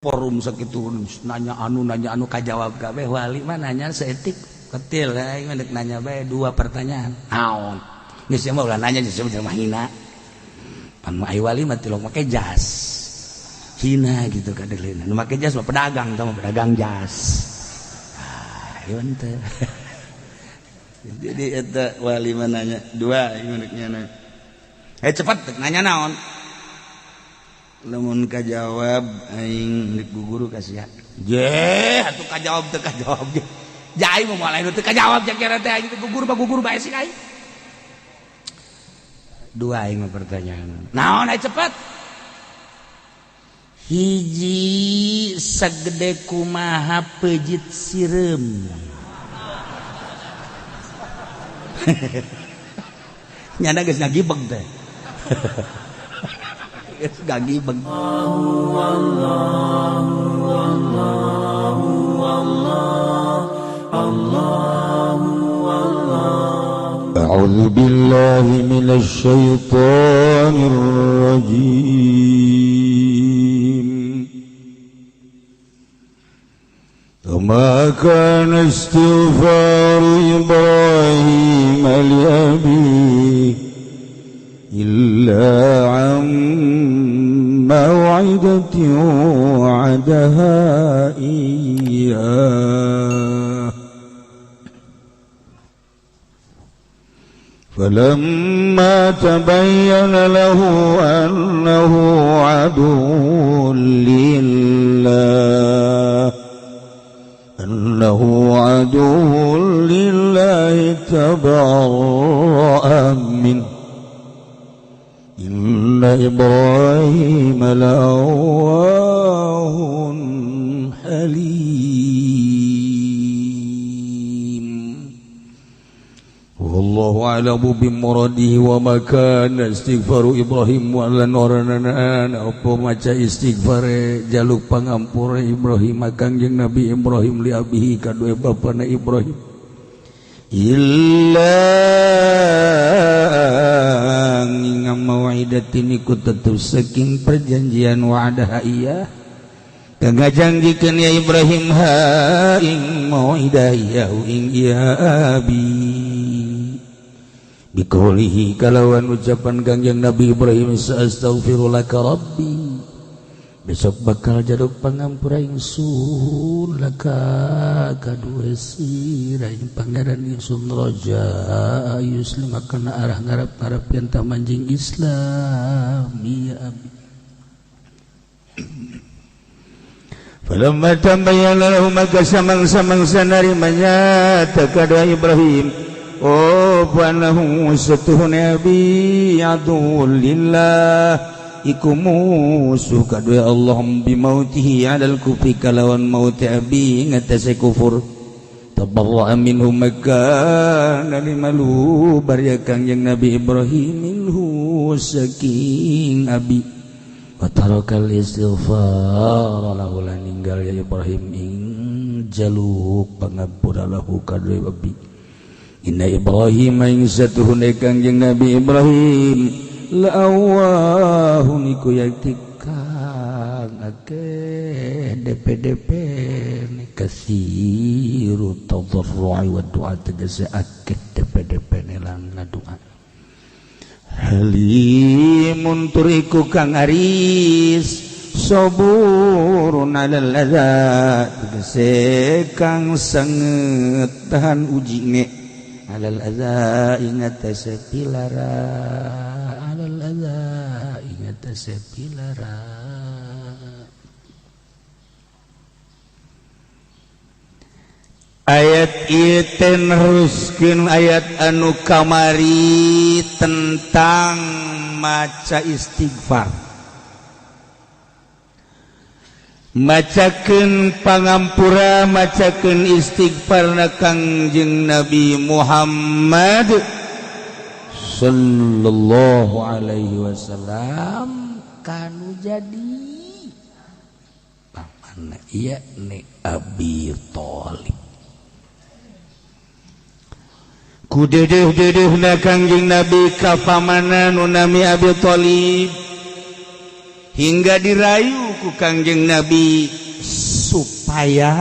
Forum sakitu nanya anu kajawab kabeh. Wali mah nanya seetik ketil, aing mah nanya bae dua pertanyaan. Naon geus mah ulah nanya, geus mah hina. Pan ai wali mah tilok make jas. Hina gitu kadelena. Nu make jas mah pedagang, tah mah pedagang jas. Ah, ieu teh. Jadi eta wali mah nanya dua, aing mah nanya. Eh cepat nanya naon? Lamun kajawab aing rek guru kasih je atuh kajawab teu kajawab je. Jai mah moal teu kajawab ja kira teh aing teh gugur mah gugur bae sih aing. Dua aing mah pertanyaan. Naon ai cepet? Hiji, sagede kumaha pejit sireum? Nyana geus ngagibeg teh. Gagi beg. أعوذ بالله من الشيطان الرجيم. وما كان استغفار إبراهيم لأبيه إلا عن موعدة وعدها إياه فلما تبين له أنه عدو لله تبرأ منه إن إبراهيم لأواه حليم. والله أعلم بمراده. وما كان استغفار إبراهيم ولا نورنا apa maca istighfar jaluk pangampura Ibrahim Kangjeng Nabi Ibrahim li abihi kadue bapana Ibrahim illa mau'idatin iku tetep saking perjanjian wa'adaha iya kangajangikeun ya Ibrahim ha ing mau'idah ya ing ya abi biqaulihi kalawan ucapan Kangjeng Nabi Ibrahim astaghfirullah ka rabbi besok bakal jaluk pangampura ingsun laka kadue sira ing pangeran ingsun raja yuslim kana arah ngarep-ngarep yen ta manjing Islam ya abi. Falamma tabayyana lahu maka samang-samangsa narimanya takada Ibrahim oh fanahu satuhun abi adu lillah iku musuh kadue Allah bimautihi alal kufri kalawan mauti abi ngatasi kufur tabarra'a minhu maka nalimalu barya Kangjeng Nabi Ibrahim minhu saking abi wa tarakal istighfar lahu lan ninggal ya Ibrahim ing jaluk pangampura lahu kadue abi. Inna Ibrahim ing satuhune Kangjeng Nabi Ibrahim la'awahun iku yakti kang akeh DPDP kasiru tadarru'i wa du'a tegese akeh DPDP lan doa halimun turiku kang aris saburun alal adza tegese kang sanget tahan ujine alal adza ingat sepilara alal adza ingat sepilara. Ayat ieu teh neruskeun ayat anu kamari tentang maca istighfar, macakeun pangampura, macakeun istighfarna Kangjeng Nabi Muhammad sallallahu alaihi wasallam kanu jadi pamanna ieu ni Abi Thalib. Ku dedeuh-dedeuhna Kangjeng Nabi ka pamanna nu nami Abi Thalib. Hingga dirayu ku Kangjeng Nabi supaya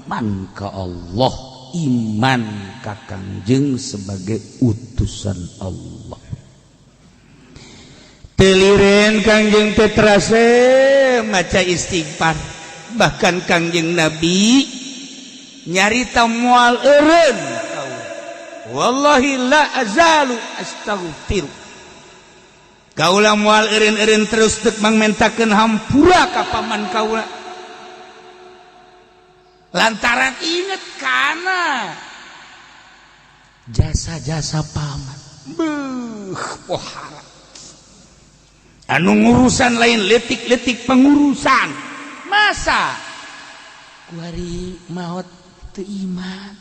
iman ke Allah, iman ka Kangjeng sebagai utusan Allah. Teu liren Kangjeng teh terase maca istighfar. Bahkan Kangjeng Nabi nyarita moal eureun, "Wallahi la azalu astaghfir." Kaula moal eureun-eureun terus dek mangmentakeun hampura ka paman kaula, lantaran inget kana jasa-jasa paman. Beuh, pohara anu ngurusan lain letik-letik pengurusan, masa kuari maut teu iman.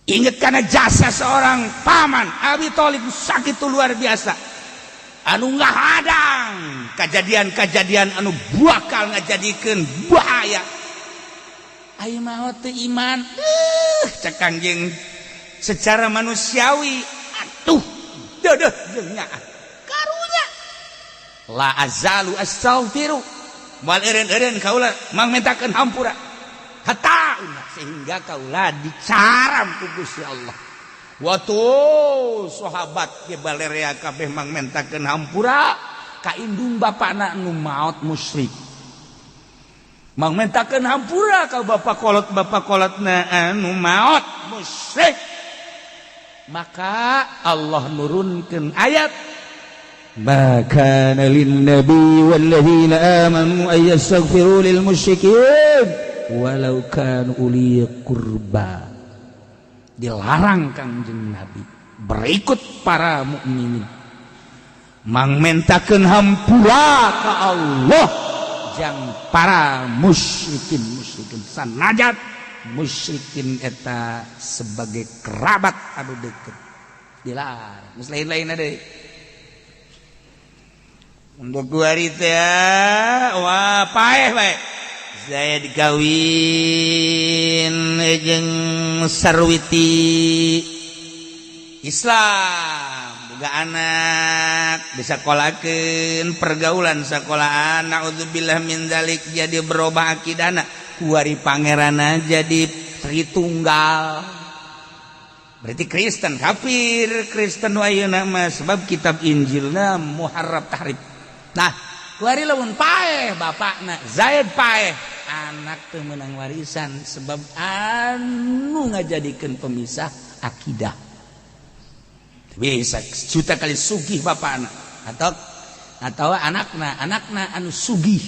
Ingat karena jasa seorang paman Abi Thalib sakit luar biasa, anu ngahadang kejadian-kejadian anu bakal ngajadikeun bahaya. Ayo maot teu iman. Cek Kangjeng, secara manusiawi atuh deudeuh jeung nyaah karunya. "La azalu astaghfiru," moal eureun-eureun kaula mangmentakeun hampura hatta, sehingga kaula dicaram ku Gusti Allah. Waktu sahabat ge balerea kabeh mangmentakeun hampura ka indung bapakna nu maot musyrik, mangmentakeun hampura ka bapak kolot, bapak kolotna anu maot musyrik. Maka Allah nurunkan ayat. ما كان للنبي والذين آمنوا أن يستغفروا للمشركين walau kanu uli qurba. Dilarang Kangjeng Nabi berikut para mukminin mangmentakeun hampura ka Allah jang para musyrikin. Musyrikin, sanajan musyrikin eta sebagai kerabat anu deket, dilarang. Geus lain-lain ada. Untuk kuari teh, wah, paeh bae. Saya dikawin jeung Sarwiti Islam, boga anak, disekolakeun, pergaulan sekolahan, naudzubillah min dzalik, jadi berubah akidana. Kuari pangerana jadi Tritunggal, berarti Kristen, kafir Kristen ayeuna mah, sebab kitab Injilna muharraf tahrif. Nah, kuari lamun paeh bapakna Zaid, paeh anak teu meunang warisan, sebab anu ngajadikeun pemisah akidah. Bisa juta kali sugih bapakna atau anakna, anakna anu sugih,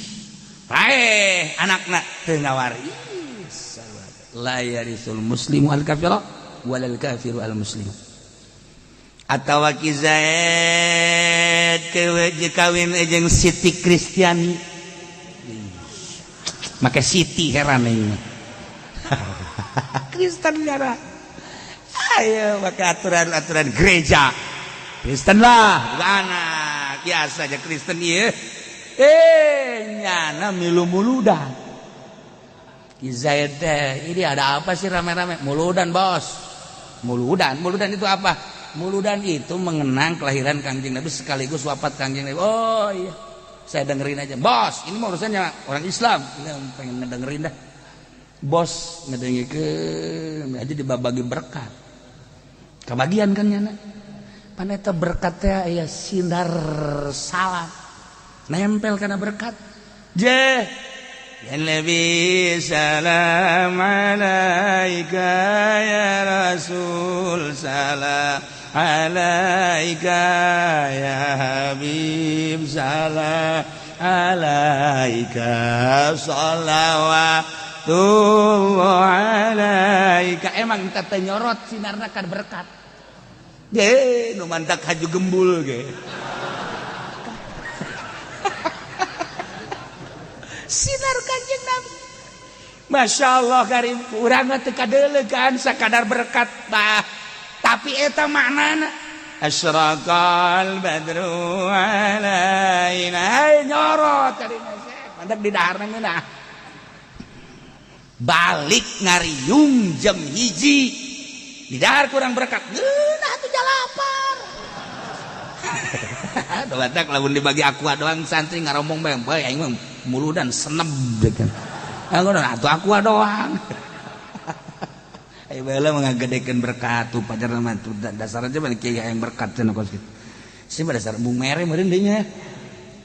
paeh anakna teu ngawaris. La yarisul muslimu al kafira walal kafiru al muslim. Atau Ki Zaid kawin jeung Siti Kristiani, make Siti, heran ini. Kristen gara ayo pakai aturan-aturan gereja Kristen lah. Anak biasa aja Kristen iya, eh, nyana milu muludan. Ki Zaid teh, "Ini ada apa sih rame-rame?" "Muludan, Bos." "Muludan? Muludan itu apa?" "Muludan itu mengenang kelahiran Kangjeng Nabi sekaligus wafat Kangjeng Nabi." "Oh iya, saya dengerin aja, Bos. Ini mau urusannya orang Islam, ini pengen ngedengerin dah, Bos." Ngedengerin aja dibagi berkat, kebagian kan nyana paneta berkatnya ya, sinar salam nempel karena berkat. Je Ya Nabi salam alaika, ya Rasul salam alaika, ya Habib salam alaika, salawatullah alaika. Emang teh nyorot sinarna kan berkat. Ge nu mantak haju gembul ge. Sinar Kanjeng Nabi, Masya Allah karim, urang mah teu kadeulegan sakadar berkat bah, tapi eta maknana. Asyraqal badru alaina. Hey, nyorot tadi mantak di daharna ngeunah. Balik ngariung jam 1 di dahar kurang berkat, ngeunah tuh jalapar. Batak lamun dibagi aqua doang santri ngarombong bae bae aing mah muludan seneb kan. Ngono atuh aqua doang. Ayo baheula mah ngagedekeun berkat tuh pajar mah tuh dasar aja mah kiai hayang berkat cenah kos kitu. Si mah dasar embung mere meureun deui nya.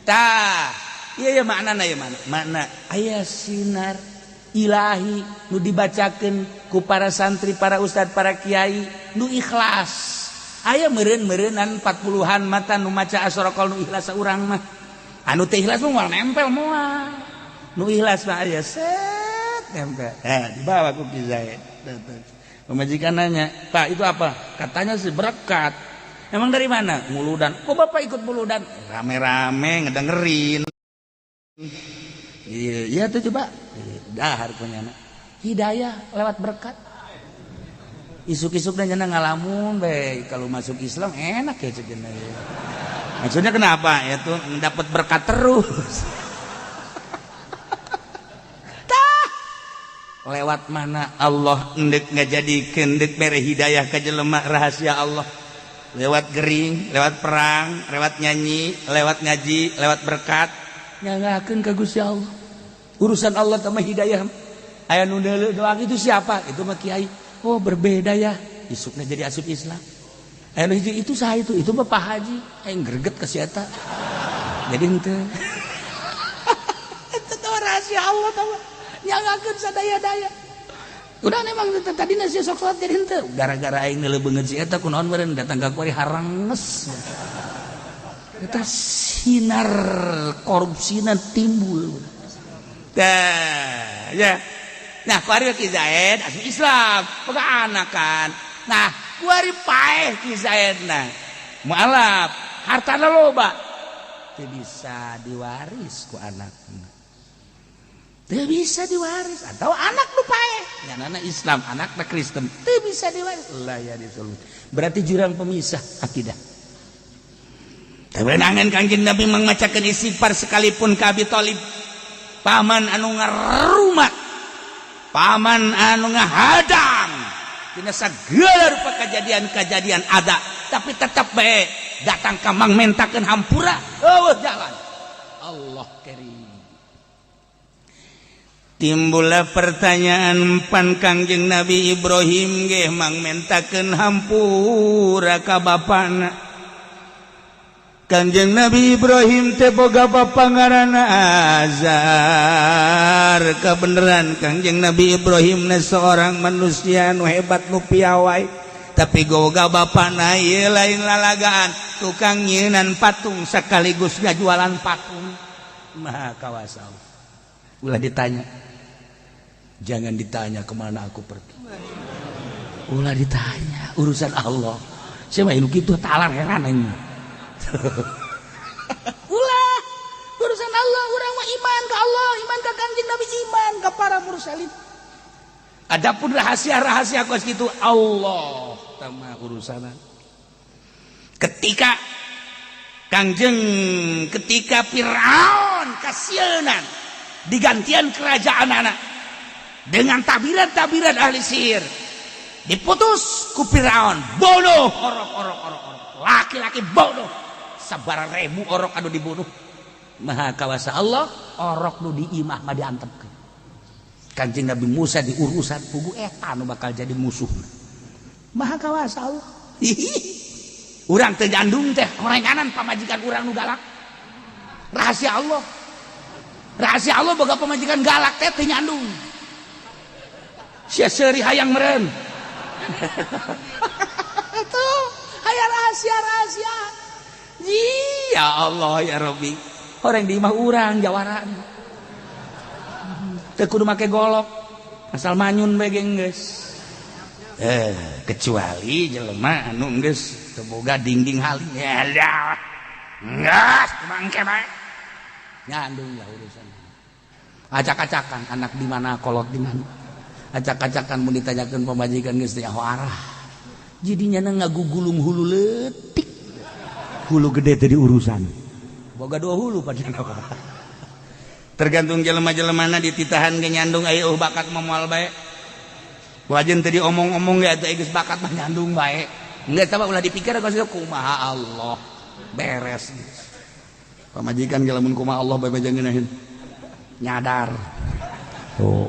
Tah, ieu ya maknana ieu makna. Makna aya sinar ilahi nu dibacakeun ku para santri, para ustad, para kiai nu ikhlas. Aya meureun-meureunan 40-an mata nu maca asraqal nu ikhlas saurang mah. Anu teu ikhlas mah moal nempel moal. Nu ikhlas mah aya set nempel. Dibawa ku Ki Zaid. Pemajikan nanya, "Pak, itu apa?" Katanya sih berkat. Emang dari mana? Muludan. Kok Bapak ikut muludan? Rame-rame ngedengerin. Iya, iya tuh coba. Dahar punya anak. Hidayah lewat berkat. Isuk-isuk dan nyana ngalamun bae kalau masuk Islam enak ya cek. Maksudnya kenapa? Ya tuh dapat berkat terus. Tah. Lewat mana Allah endek ngajadikeun endek mere hidayah ka jelema rahasia Allah. Lewat gering, lewat perang, lewat nyanyi, lewat ngaji, lewat berkat. Nyangakeun ka Gusti Allah. Urusan Allah sama hidayah. Aya nu doang itu siapa? Itu mah kiai. Oh berbeda ya. Isukna jadi asup Islam. Aya nu hiji itu saha itu? Itu mah Pak Haji. Aing greget ka si eta. Jadi henteu. Eta teh rahasia Allah tah. Nyangakeun sadaya-daya. Udah memang tadi nasi sok salat jadi henteu. Gara-gara aing neuleuh beungeut si eta kunaon meureun datang ka kuari haranges. Eta sinar korupsina timbul. Dah, ya. Nah, kuari Ki Zaid asup Islam, boga anak kan. Nah, kuari paeh Ki Zaid nah. Mualaf, hartana loba. Teu bisa diwaris ku anakna. Teu bisa diwaris atau anak nu paeh. Nyanana Islam, anakna Kristen, teu bisa diwaris. Lah ya disuruh. Berarti jurang pemisah akidah. Kewenangan Kangjeng Nabi mengacakan istighfar sekalipun ka Abi Thalib. Paman anu ngarumat, paman anu ngahadang tina sagala rupa kejadian-kejadian ada, tapi tetap bae datang ka mang mentakeun hampura, eueuh jalan. Allah karim. Timbullah pertanyaan pan Kangjeng Nabi Ibrahim ge mang mentakeun hampura ka bapana. Kanjeng Nabi Ibrahim teh boga bapa ngaranna Azar. Kebenaran Kanjeng Nabi Ibrahim na seorang manusia nu hebat, nu piawai, tapi goga bapana ieu lain lalagaan, tukang nyieun patung sekaligus ngajualan patung. Maha kawasa. Ulah ditanya. Jangan ditanya kemana aku pergi. Ulah ditanya urusan Allah. Saya mah kitu talar heran ini. Ulah urusan Allah, urang mah iman ke Allah, iman ke Kanjeng Nabi, iman ke para mursalin. Adapun rahasia-rahasia kos gitu Allah sama urusan. Ketika Kangjeng, ketika Fir'aun kasieunan digantian kerajaan anak dengan tabiran-tabiran ahli sihir, diputus ku Fir'aun, bunuh orok orok orok orok laki-laki, bunuh sabara ribu orok anu dibunuh. Maha kawasa Allah, orok nu di imah mah diantepkeun. Kanjeng Nabi Musa diurusan pugu eta nu bakal jadi musuh. Maha kawasa Allah. Urang teu jandung teh horenganan pamajikan urang nu galak. Rahasia Allah, rahasia Allah, boga pamajikan galak teh teu nyandung. Sia seuri hayang meureun. Tuh, aya rahasia-rahasia. Ya Allah ya Rabbi. Orang di imah urang jawara. Teu kudu make golok. Asal manyun bae geus. Kecuali jelema anu geus teu boga dinding haling. Ya dah. Geus mangke bae. Nyandung lah urusan. Acak-acakan anak di mana, kolot di mana. Acak-acakan mun ditanyakeun pamajikan geus teu arah. Jadinya ngagugulung hulu leutik. Hulu gede teh diurusan. Boga dua hulu pada. Tergantung jelema-jelemana dititahan ge nyandung, aya bakat mah moal bae. Wajen tadi omong-omong ge atuh geus bakat mah nyandung bae. Enggak, coba ulah dipikir kos kumaha Allah. Beres. Pamajikan ge lamun kumaha Allah bae ngeunaheun. Nyadar. Oh.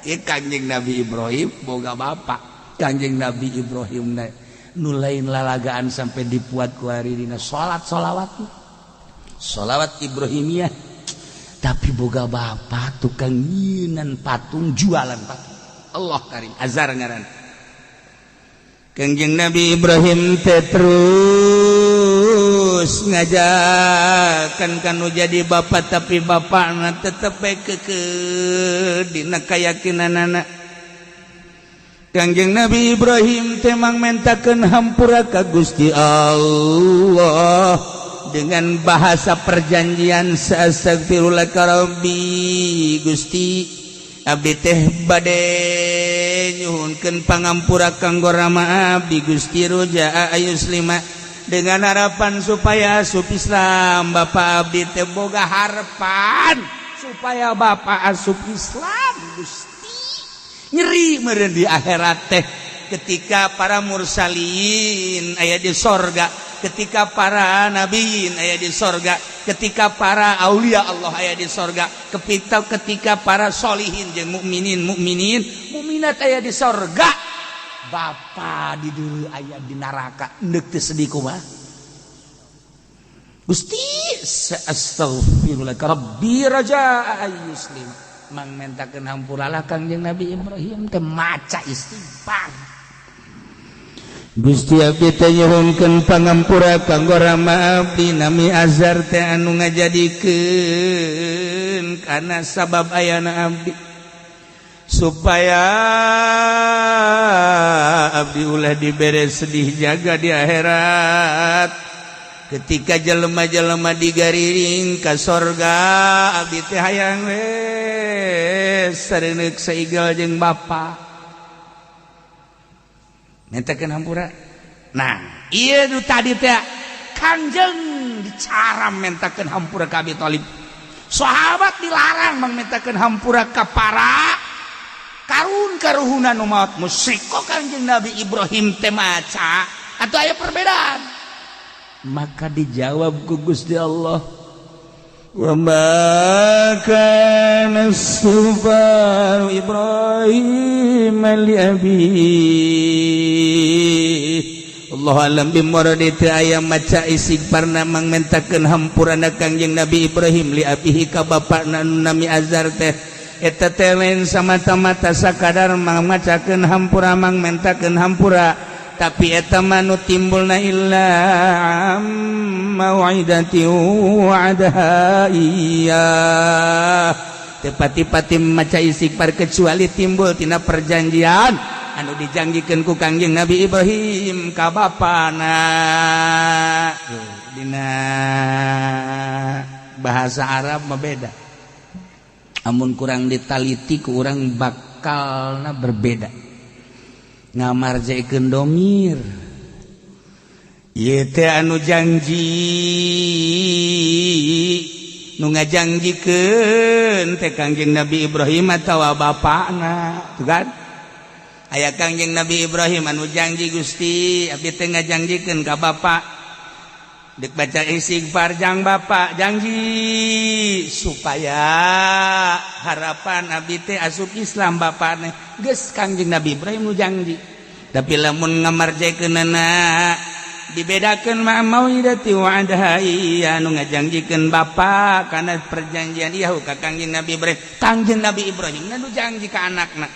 Ieu Kanjeng Nabi Ibrahim boga bapak. Kanjeng Nabi Ibrahim nu lain lalagaan sampai dipuat ku hari dina salat solawat. Solawat Ibrahimiyah. Tapi boga bapak tukang nyieunan patung, jualan patung. Allah karim Azar ngaran. Kanjeng Nabi Ibrahim teh terus ngajakan kanu jadi bapak, tapi bapakna tetep bae keukeuh dina kayakinanana. Kanjeng Nabi Ibrahim teh mang mentakeun hampura ka Gusti Allah dengan bahasa perjanjian, "Astagfirullah rabbi, Gusti, abdi teh bade nyuhunkeun pangampura kanggo rama abdi Gusti, roja ayyuslima," dengan harapan supaya asup Islam. Bapak abdi teh boga harapan supaya bapak asup Islam, Gusti. Nyeri meureun di akhirat teh ketika para mursalin aya di sorga, ketika para nabiin aya di sorga, ketika para aulia Allah aya di sorga, ketika para solihin jeung mukminin, mukminin, mukminat aya di sorga, bapa di dulu aya di neraka. Ndek teu sedih kumaha, Gusti? "Astagfirullah rabbi raja ayyuslim," mang mentakeun hampura lah. Kangjeng Nabi Ibrahim teh maca istighfar. Gusti, abdi teh nyuhunkeun pangampura kanggo rama abdi nami Azar teh anu ngajadikeun kana sabab ayana abdi, supaya abdi ulah dibere sedih jaga di akhirat ketika jelema-jelema digariring ka sorga. Abdi teh hayang we sareungeuk saigel jeung bapa. Mintakeun hampura. Nah, ieu nu tadi teh Kanjeng dicara mentakeun hampura ka Abi Thalib. Sahabat dilarang mentakeun hampura ka para karun karuhuna nu maot musyrik. Kok Kanjeng Nabi Ibrahim teh maca atau aya perbedaan? Maka dijawab ku Gusti Allah, "Wa ma kana istighfar Ibrahim li abi." Allah alam bimuradi. Teu aya maca istighfarna mang mentakeun hampurana Kangjeng Nabi Ibrahim li abihi ka bapakna nami Azar teh. Eta teh lain samata-mata sakadar mang macakeun hampura, mang mentakeun hampura, tapi eta mah nu timbulna illa mau'idati wa'adaha iyyah. Teu pati-pati maca istighfar kecuali timbul tina perjanjian anu dijanjikeun ku Kangjeng Nabi Ibrahim ka bapana. Dina bahasa Arab mah beda, amun kurang ditaliti ku urang bakalna berbeda. Ngamarjekeun domir ieu teh anu janji, nu ngajanjikeun teh Kangjeng Nabi Ibrahim atawa bapakna. Tuh kan aya Kangjeng Nabi Ibrahim anu janji, "Gusti, abdi teh ngajanjikeun ka bapak dek baca istighfar jang bapak, janji supaya harapan abdi teh asup Islam bapakna." Geus Kangjeng Nabi Ibrahim nu janji, Tapi lamun ngamarjekeunana dibedakeun ma mauidati wa'adaha iya, nu ngajanjikeun bapa karena perjanjian ieu ka Kangjeng Nabi Ibrahim. Kangjeng Nabi Ibrahim nu janji ka anakna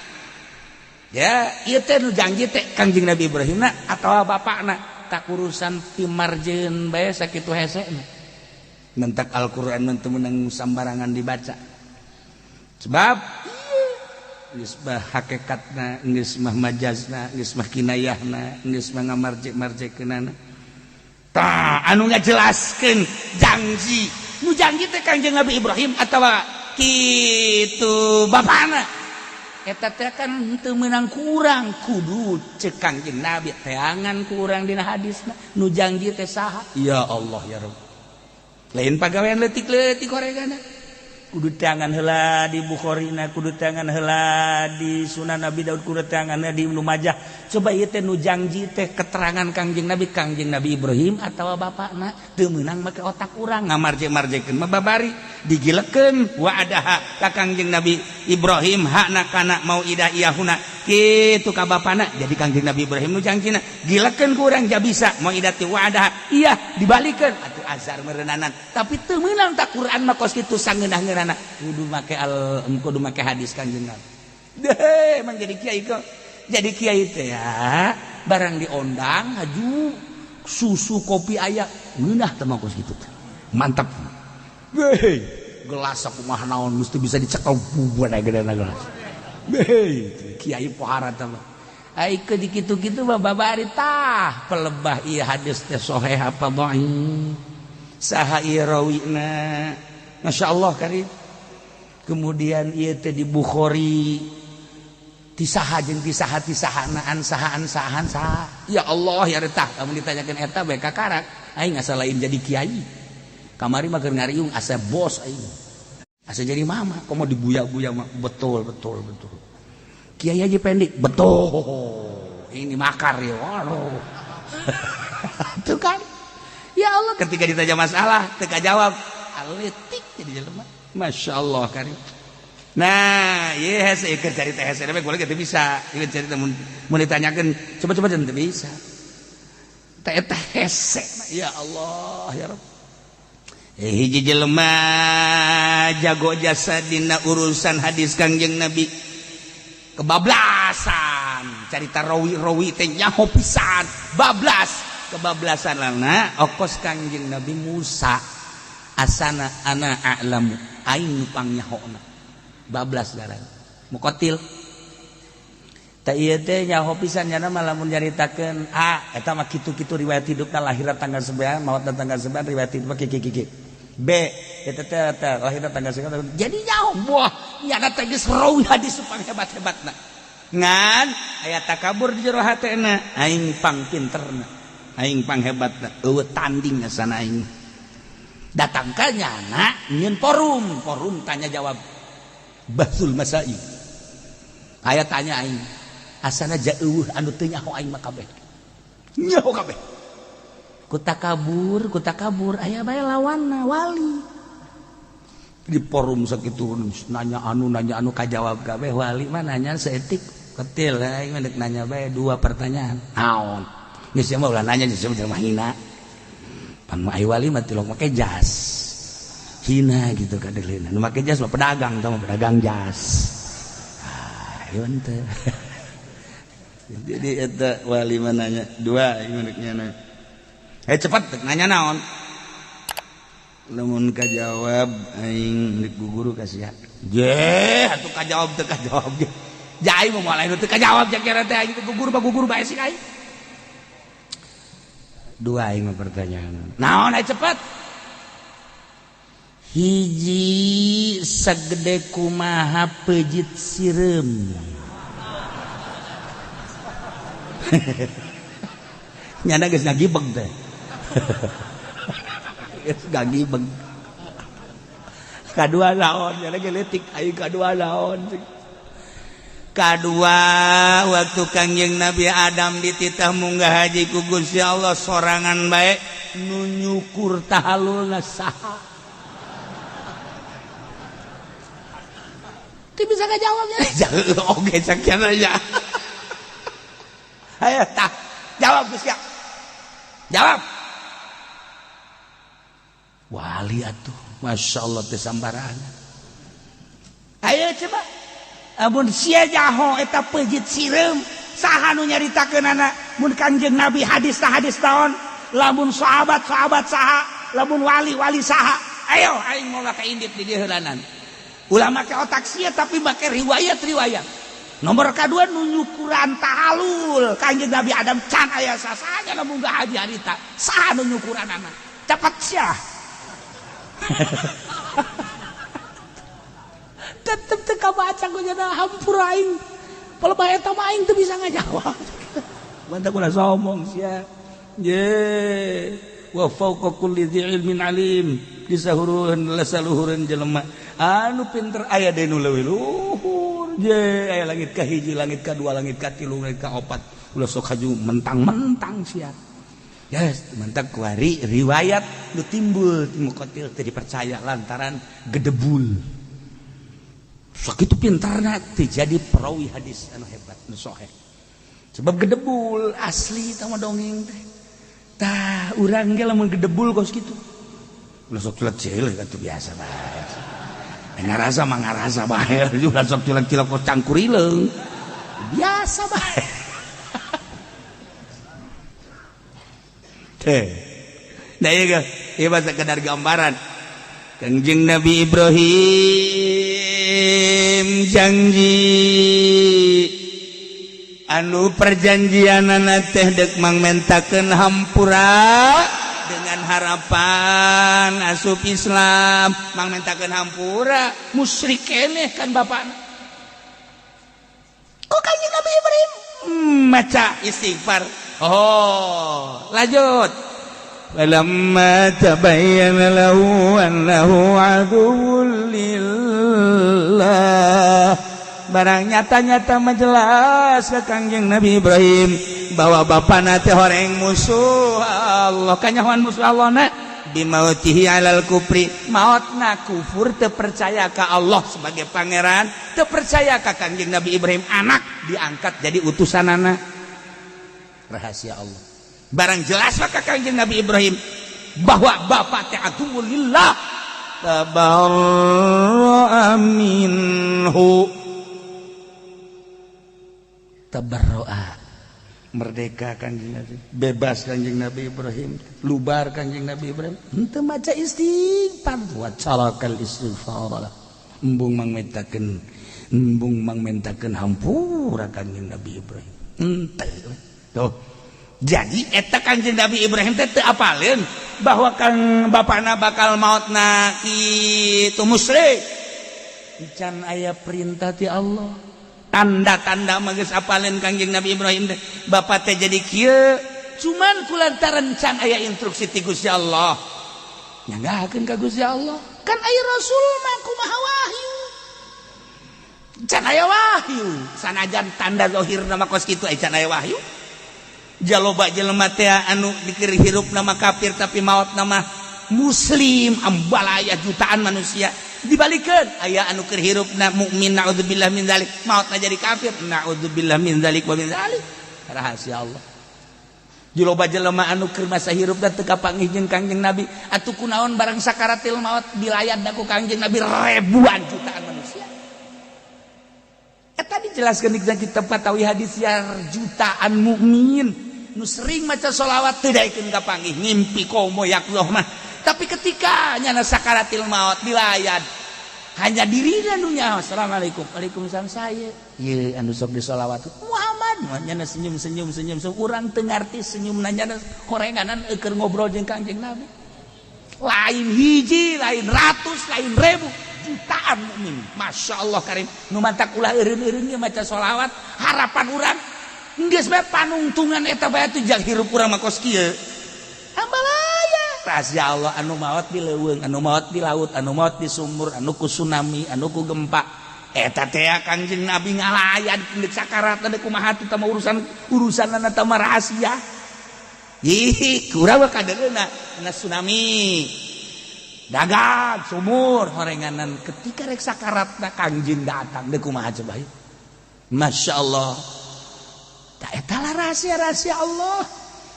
ya, ieu teh nu janji teh Kangjeng Nabi Ibrahim na atawa bapakna? Tak urusan pimarjeun bae sakitu hese. Mentak Al-Qur'an teu meunang sambarangan dibaca, sebab geus mah hakikatna, geus mah majazna, geus mah kinayahna, geus mah ngamarjek-marjekeunana. Tah, anu ngajelaskeun janji, nu janji teh Kangjeng Nabi Ibrahim atawa kitu bapana, eta teh kan teu meunang kurang kudu cek Kangjeng Nabi teangan kurang dina hadisna nu janji teh saha. Ya Allah ya Rabb, lain pagawean leutik-leutik koregana. Kudu teangan heula di Bukhari na, kudu teangan heula di Sunan Nabi Daud, kudu teangan di Ibnu Majah. Coba ieu teh nu janji teh keterangan Kangjeng Nabi Ibrahim atawa bapakna teu meunang make otak urang ngamarje-marjekeun mah babari digilekeun wa adaha ka Kangjeng Nabi Ibrahim hakna kana mauidah iyahuna kitu ka bapana. Jadi Kangjeng Nabi Ibrahim nu jangjina gilekeun ku urang ja bisa mauidati wa adaha iya dibalikeun atuh azar meureunana tapi teu meunang tak Quran mah kos kitu sangeunah-ngeunahna kudu make al kudu make hadis Kangjeng Nabi. Deh emang jadi kiai kok. Jadi kiai teh ya barang diondang haju susu kopi aya ngeunah teh mah kos kitu teh. Mantap. Hei, gelas kumaha naon mesti bisa dicekel bubuan aya gedena gelas. Hei, kiai pohara teh mah. Ai ke di kitu-kitu mah babari tah pelebah ieu hadis teh sahih apa dhaif. Saha ieu rawina. Masyaallah karim. Kemudian ieu teh di Bukhari tisaha jeung tisaha tisahanaan sahaan sahaan saha. Ya Allah ya retah kamu ditanyakeun eta bae kakarak aing asa lain jadi kiai. Kamari mah keur ngariung asa bos aing. Asa jadi mama komo dibuya-buya mah betul betul betul. Kiai aja pendek betul. Ini makar ya. Waduh. Tuh kan. Ya Allah ketika ditanya masalah teu kajawab aletik jadi jelema. Masya Allah karim. Nah, iya hese keur carita hese we gua teu bisa. Ieu carita mun ditanyakeun coba-coba teu bisa. Teh eta hese. Ya Allah ya Rabb. Hiji jelema jago jasa dina urusan hadis Kangjeng Nabi. Kebablasan carita rawi-rawi teh nyaho pisan, bablas kebablasan lana okos Kangjeng Nabi Musa asana ana a'lamu aing nu pangnyahoona. Bablas garan muqatil teh ieu teh nyaho pisan nya mah lamun nyaritakeun A eta mah kitu-kitu riwayat hidupna lahirna tanggal 9 maotna tanggal 9 riwayat hidup mah kieu-kieu B eta teh lahirna tanggal 9 jadi nyaho buah nyana teh geus rawi hadis pang hebat-hebatna ngan aya takabur di jero hatena aing pang pinterna aing pang hebatna eueuh tanding asana aing datang ka nyana nyieun forum forum tanya jawab Basul Masai aya tanya aing asana jauh anu teu nyaho aing mah kabeh nyaho kabeh ku takabur aya bae lawanna wali di forum sakitu nanya anu kajawab kabeh wali mah nanya saeutik ketil aing mah nanya bae dua pertanyaan naon geus mah ulah nanya geus mah hina pan mah ai wali mah tilok make jas hina gitu kadelena nu make jas mah pedagang tah mah pedagang jas ah ieu teh. Jadi eta wali mah nanya dua ieu rek nyana cepat nanya naon lamun kajawab aing rek guru ka sia je atuh kajawab teu kajawab ge jai mah moal lain teu kajawab kira teh aing teh gugur mah gugur bae sih aing dua aing mah pertanyaan naon aing cepat hiji sagede kumaha pejit sireum nyana geus ngagibeg teh geus ngagibeg kadua naon nyana ge leutik aing kadua naon kadua waktu Kangjeng Nabi Adam dititah munggah haji ku Gusti Allah sorangan bae nu nyukur tahalulna saha teu bisa ngajawabnya. Oke sakian aja. Ayo tah jawab geus ya. Jawab. Wali atuh, Masya Allah teh sambarangan. Ayo coba. Amun sia jaho eta pejit sireum, saha nu nyaritakeunana mun Kangjeng Nabi hadis tah hadis taon, lamun sahabat-sahabat saha, lamun wali-wali saha. Ayo aing moal ka indit di dieu heulanan. Ulah make otak sia tapi make riwayat-riwayat. Nomor kedua nu nyukuran tahalul Kangjeng Nabi Adam can aya sasanya lamun munggah haji harita saha nu nyukuranana cepat sia. Tetep teu kabaca ku jana hampura aing palebah eta mah aing teu bisa ngajawab. Mantap ulah sombong sia. Ye wa fawqa kulli dzi ilmin alim disahuruheun lasaluhureun jelema anu pinter aya deui nu leuwih luhur. Je aya langit ka hiji langit ka dua langit ka tilu langit ka opat Ulah sok haju mentang-mentang sia. Yes, mantap kuari riwayat nu timbul ti Muqatil teu dipercaya lantaran gedebul. Sakitu pintarna teu jadi perawi hadis anu hebat, nu sahih. Sebab gedebul asli tah mah dongeng teh. Tah urang ge lamun gedebul kos kitu. Ulah sok cilek-cilek atuh, biasa bae. Ngarasa mah ngarasa bae, ulah sok cilek-cilek kos cangkurileung. Biasa bae. Teh. Nah ieu ieu mah sekedar gambaran. Kangjeng Nabi Ibrahim janji anu perjanjianana teh dek mangmentakeun hampura dengan harapan asup Islam, mangmentakeun hampura musyrik keneh kan bapakna. Kok Kangjeng Nabi Ibrahim maca istighfar. Oh, lanjut. Falamma tabayyana lahu annahu aduwwun lillah. Barang nyata-nyata majelas ke Kangjeng Nabi Ibrahim bahwa bapana teh horeng musuh Allah, kanyahoan musuh Allah na bimautihi alal kufri, maotna kufur, teu percaya ka Allah sebagai pangeran, teu percaya ka Kangjeng Nabi Ibrahim anak diangkat jadi utusanana. Rahasia Allah. Barang jelas maka Kangjeng Nabi Ibrahim bahwa bapak teh aduwwun lillah, tabarra'a minhu. Tabarra'a, merdeka Kangjeng Nabi, bebas Kangjeng Nabi Ibrahim, lubar Kangjeng Nabi Ibrahim. Henteu maca istighfar wa carakal istighfar. Embung mangmentakeun hampura Kangjeng Nabi Ibrahim. Henteu. Tuh. Jadi eta Kangjeng Nabi Ibrahim teh teu apaleun bahwa kang bapana bakal mautna kitu musyrik. Can aya perintah ti Allah. Tanda-tanda mah geus apaleun Kangjeng Nabi Ibrahim teh. Bapak teh jadi kieu cuman kulantaran can aya instruksi ti Gusti Allah. Nyanggakeun ka Gusti Allah. Kan aya Rasul mah kumaha wahyu. Can aya wahyu. Sanajan tanda zahir nama kos kitu aya can aya wahyu. Jaloba jelema teh anu dikir hirup nama kafir tapi maot nama muslim, ambalaya jutaan manusia. Dibalikeun aya anu keur hirup na mukmin, naudzubillah min dzalik, maotna jadi kafir, naudzubillah min dzalik wa min dzalik. Rahasia Allah. Jaloba jelema anu keur masa hirup dan teu kapanggih jeung Kangjeng Nabi, atuh kunaon barang sakaratil maot dilayad ku Kangjeng Nabi ribuan jutaan manusia. Eta dijelaskeun di kitab Fatawi hadis ya, jutaan mukmin nu sering maca sholawat teu daekeun kapanggih, ngimpi komo yakzoh mah. Tapi ketika nyana sakaratil maut dilayad hanya dirina nu nyaho, "Assalamualaikum." "Waalaikumsalam." "Saya ieu anu sok disolawat Muhammad." Nyana senyum senyum senyum, so urang teu ngarti senyum nyana horenganan keur ngobrol jeung Kangjeng Nabi. Lain hiji, lain ratus, lain ribu, jutaan mukmin, Masya Allah karim, nu mantak ulah eureun-eureun ge maca sholawat. Harapan urang geus bae panungtungan eta bae teh jang hirup urang mah kos kieu. Ambalaya rahasia Allah, anu maot di leuweung, anu maot di laut, anu maot di sumur, anu ku tsunami, anu ku gempa, eta teh Kangjeng Nabi ngalayan deuk sakarat deuk kumaha teh mah urusan urusanana teh mah rahasia. Ih, kurang mah kadeuna na tsunami, dagang sumur horenganan ketika rek sakaratna Kangjeng datang deuk kumaha coba. Masya Allah. Tak eta lah rahasia-rahasia Allah.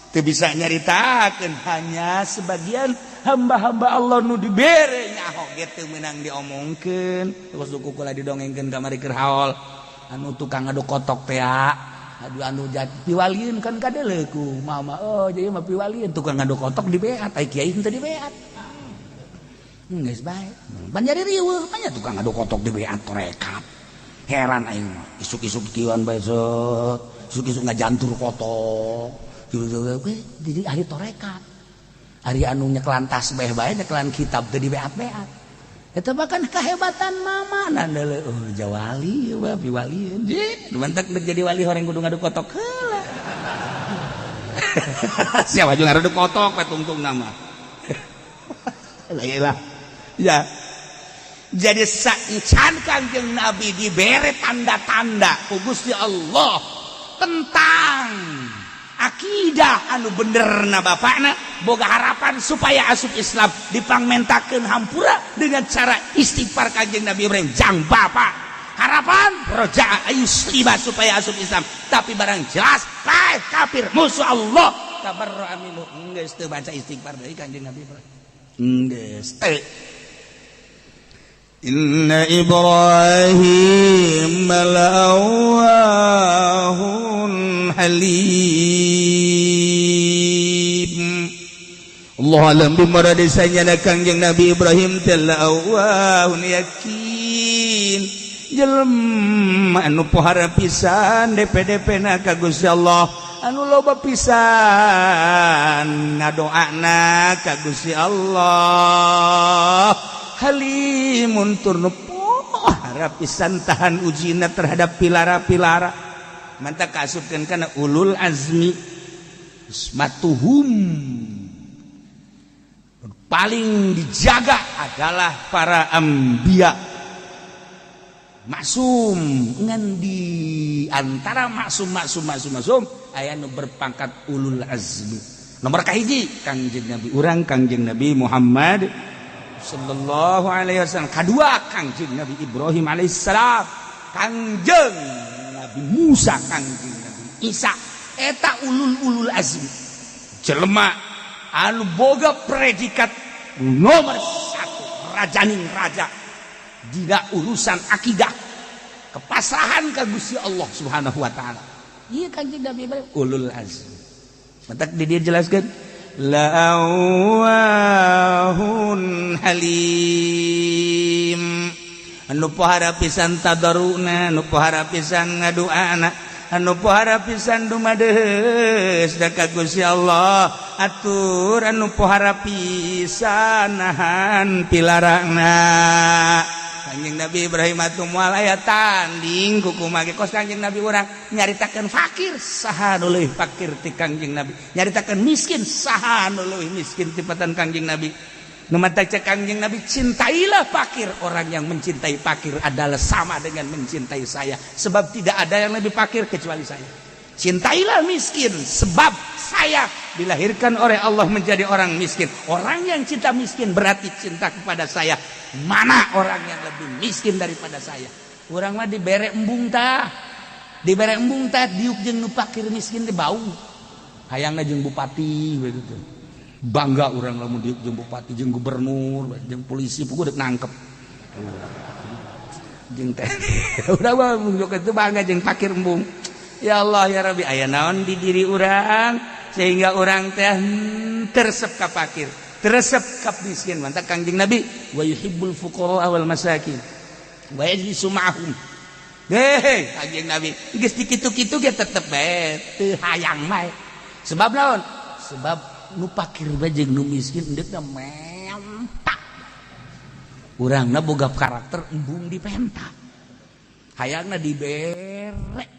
Teu bisa nyaritakeun, hanya sebagian hamba-hamba Allah nu dibere nyaho ge teu meunang diomongkeun. Terus duku kula didongengkeun kamari keur haol anu tukang ngaduk kotok teh, aduh, anu jat piwalieun kan kadeuleu ku mama. Oh, jadi mah piwalieun tukang ngaduk kotok dibeat, ai kiai henteu dibeat. Geus bae pan jadi riweuh banyak tukang ngaduk kotok dibeat torekat. Heran aing mah, isuk-isuk kiwan bae set, isuk-isuk ngajantur kotok. Jadi ahli torekat ari anu nyekelan tasbih bae, nyekelan kitab teu dibeat-beat. Eta bahkan kehebatan mama nandele. Oh, jawali mah piwalieun. Ji, mantak dek jadi wali horeng kudu ngaduk kotok heula. Siapa juga ngaduk kotok we tungtung nama. Lah ya. Jadi saencan Kangjeng Nabi dibere tanda-tanda ku Gusti Allah tentang Menentang akidah anu bener na bapakna, boga harapan supaya asup Islam, dipangmentakeun hampura dengan cara istighfar Kanjeng Nabi Ibrahim jang bapak, harapan roja ayuslima supaya asup Islam. Tapi barang jelas paeh kafir, musuh Allah, tabarra minhu, geus teu baca istighfar deui Kanjeng Nabi Ibrahim, geus teu. Inna Ibrahim la'awwahun halim. Allah alam bimuradi, sanyana Kangjeng Nabi Ibrahim teh la'awwahun, yakin jelema anu pohara pisan DPDP na ka Gusti Allah, anu loba pisan ngadoana ka Gusti Allah, halimun, tur nu pohara pisan tahan ujina terhadap pilara-pilara. Mantap kaasupkeun kana ulul azmi, ismatuhum, paling dijaga adalah para anbiya maksum. Ngan di antara maksum maksum maksum maksum aya nu berpangkat ulul azmi. Nomor kahiji Kangjeng Nabi urang, Kangjeng Nabi Muhammad sallallahu alaihi wasallam. Kadua Kangjeng Nabi Ibrahim alaihissalam, Kangjeng Nabi Musa, Kangjeng Nabi Isa. Eta ulul ulul azmi, jelema anu boga predikat nomor satu, rajaning raja dina urusan akidah, kepasrahan ka Gusti Allah Subhanahu wa taala. Iya, Kanjeng Nabi Ibrahim ulul azmi. Matak di dia jelaskan la'awwahun halim, anu pohara pisan tadaruna, anu pohara pisan ngaduana, anu pohara pisan dumadeus da ka Gusti Allah, atur anu pohara pisan nahan pilarangna. Kanjeng Nabi Ibrahim atuh moal aya tanding ku kumaha ge. Kos Kanjeng Nabi urang nyaritakeun fakir, saha nu leuwih fakir ti Kanjeng Nabi? Nyaritakeun miskin, saha nu leuwih miskin tibatan Kanjeng Nabi? Nu matak cek Kanjeng Nabi, "Cintailah fakir. Orang yang mencintai fakir adalah sama dengan mencintai saya, sebab tidak ada yang lebih fakir kecuali saya. Cintailah miskin, sebab saya dilahirkan oleh Allah menjadi orang miskin. Orang yang cinta miskin berarti cinta kepada saya. Mana orang yang lebih miskin daripada saya?" Urang mah dibere embung tah, dibere embung tah, diuk jeung nu fakir miskin teh bau. Hayangna jeung bupati begitu. Bangga urang lamun diuk jeung bupati, jeung gubernur, jeung polisi, puguh dek nangkep. Jeung teh urang mah itu bangga jeung fakir embung. Ya Allah ya Rabbi, aya naon di diri urang sehingga urang teh teresep ka fakir, teresep ka miskin? Mantap Kangjeng Nabi wa yuhibbul fuqara wal masakin wa yajlisu ma'ahum. Deh, Kangjeng Nabi geus dikitu-kitu ge tetep bae teu hayang bae. Sebab naon? Sebab nu fakir bae jeung nu miskin endeukna menta. Urangna boga karakter embung dipenta. Hayangna dibere.